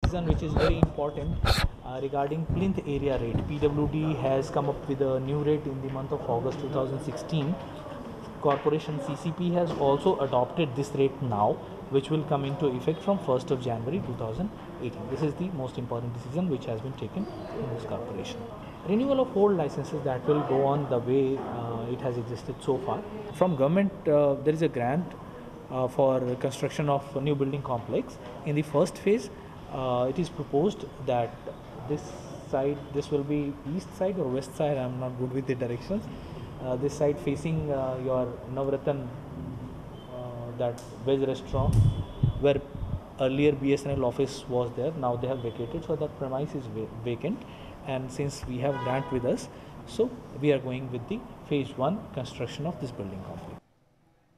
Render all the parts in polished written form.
Which is very important regarding plinth area rate. PWD has come up with a new rate in the month of August 2016. Corporation CCP has also adopted this rate now, which will come into effect from 1st of January 2018. This is the most important decision which has been taken in this corporation. Renewal of old licenses, that will go on the way it has existed so far. From government, there is a grant for construction of a new building complex. In the first phase, it is proposed that this side, this will be east side or west side, I am not good with the directions. This side facing your Navratan, that veg restaurant where earlier BSNL office was there, now they have vacated, so that premise is vacant, and since we have grant with us, so we are going with the phase 1 construction of this building complex.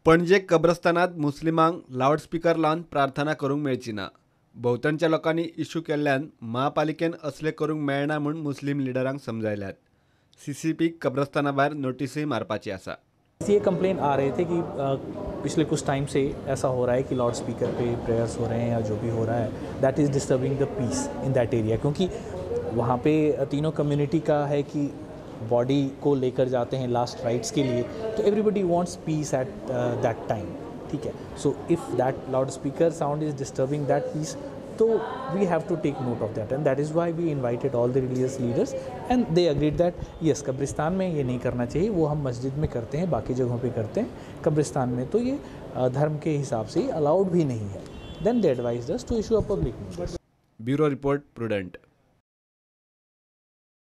Panaji कब्रस्तानात मुस्लिमांक loudspeaker लावन प्रार्थना करूंक मेळची ना. भोंवतणच्या लोकांनी issue केल्ल्यान महापालिकेन असले करूंक मेळना म्हूण मुस्लीम लिडरांक समजायल्यात. सीसीपी कब्रस्ताना भायर नोटीसूय मारपाची आसा. ये कंप्लेन आ रहे थे कि पिछले कुछ टाइम से ऐसा हो रहा है कि लाउड स्पीकर पे प्रेयर्स हो रहे हैं या जो भी हो रहा है, that is disturbing the peace in that area. क्योंकि वहाँ पे तीनों कम्युनिटी का है कि बॉडी को लेकर जाते हैं लास्ट राइट्स के लिए, तो everybody wants peace at that time, ठीक है. So if that loud speaker sound is disturbing that peace, तो we have to take note of that, and that is why we invited all the religious leaders and they agreed that yes, कब्रिस्तान में ये नहीं करना चाहिए, वो हम मस्जिद में करते हैं, बाकी जगहों पे करते हैं, कब्रिस्तान में तो ये धर्म के हिसाब से अलाउड भी नहीं है. Then they advised us to issue a public notice. Bureau report, Prudent.